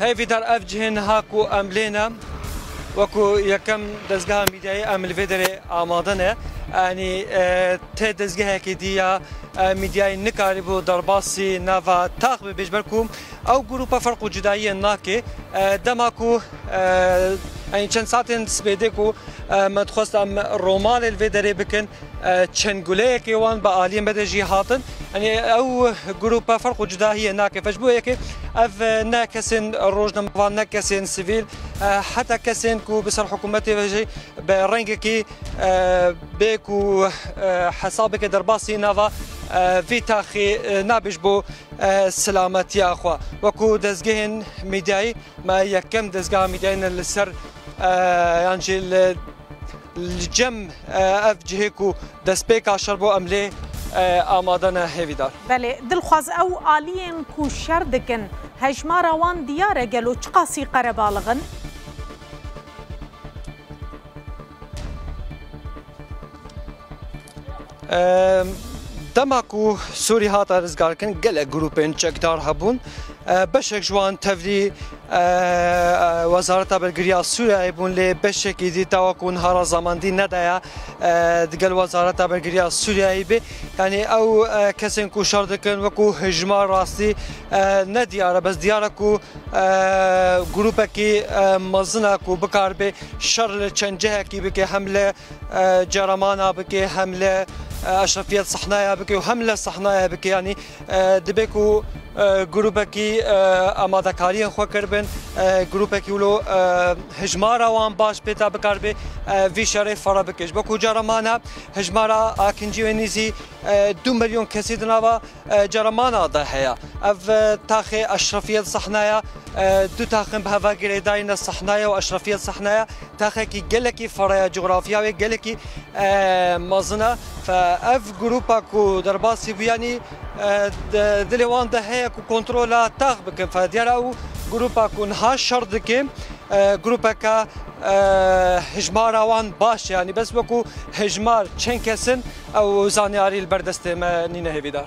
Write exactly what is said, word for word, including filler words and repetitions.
Hêvîdar, ev cihê niha ku em lê ne, wekû yekem dezgeha mîdyayî em li vê derê amade ne. Yanî, e, tê dezgehekê dî ya, e, mîdyayî nikarîbû derbasî nava tax bibe, ji ber ku ew grûpa ferq û cudayiyê nake. E, dema ku, e, yanî çend saetên spêdê ku, e, me dixwest em romanê li vê derê bikin, e, çend guleyekê wan bi aliyê me de jî hatin. Yanî ew grûpa ferq û cudahiyê nake. Ji bo yekê ev, e, ne kesên rojnamevan, ne kesên sivîl, e, heta kesên ku bi ser hikûmetê ve jî bi rengekî, e, bê ku, e, hesabeke derbasî nava, e, vî taxê, e, nabe ji bo, e, silametiya xwe. Wekû dezgehên mîdyayî me yekem dezgeha mîdyayî ne li ser, e, yan jî li Li cem, e, ev cihê ku destpêka şer bû, em lê, e, amade ne, Hêvîdar. Belê, Dilxwaz, ew aliyên ku şer dikin, hejmara wan diyar e, gelo çiqasî qerebalix in? E, dema ku Sûrî hate rizgarkirin, gelek grûpên çekdar hebûn. E, beşek ji wan tevlî, e, e, Wezareta Bergiriya Sûriyeyê bûn, lê beşekî dî ta wekû niha razamandî nedaye, e, digel Wezareta Bergiriya Sûriyeyê be. Yanî ew, e, kesên ku şer dikin wekû hejmar rastî, e, ne diyar e, bes diyar e ku, e, grûpekî, e, mezin e ku bikaribe şer li çend cihekî bike, hem li e, Ceramana bike, hem li, e, Eşrefiyet Sehnaya bike û hem li Sehnaya bike. Yanî, e, dibe ku, e, grûpekî, e, amadekariyên xwe kiribin, e, grûpekî wilo, e, hejmara wan baş bê ta bikaribe, e, vî şerê fere bike. Ji bo ku Ceramana hejmara akincî wê nîzî, e, du milyon kesî di nava, e, Ceramana de heye. Ev, e, taxê Eşrefiyet Sehnaya, e, du taxên bi heva girêdayî ne Sehnaya û Eşrefiyet Sehnaya. Taxekî gelekî fere ye, cografya wê gelekî, e, mezin e. Fe ev grûpa ku derbasî bû, yanî, e, di, dilê wan de heye ku kontrola tax bikin. Fe diyar e ew grûpa ku niha şer dike, e, grûpeke, e, hejmara wan baş e. Yanî bes wekû hejmar çend kes in, ew zanyarî li ber destê me nîne, Hêvîdar.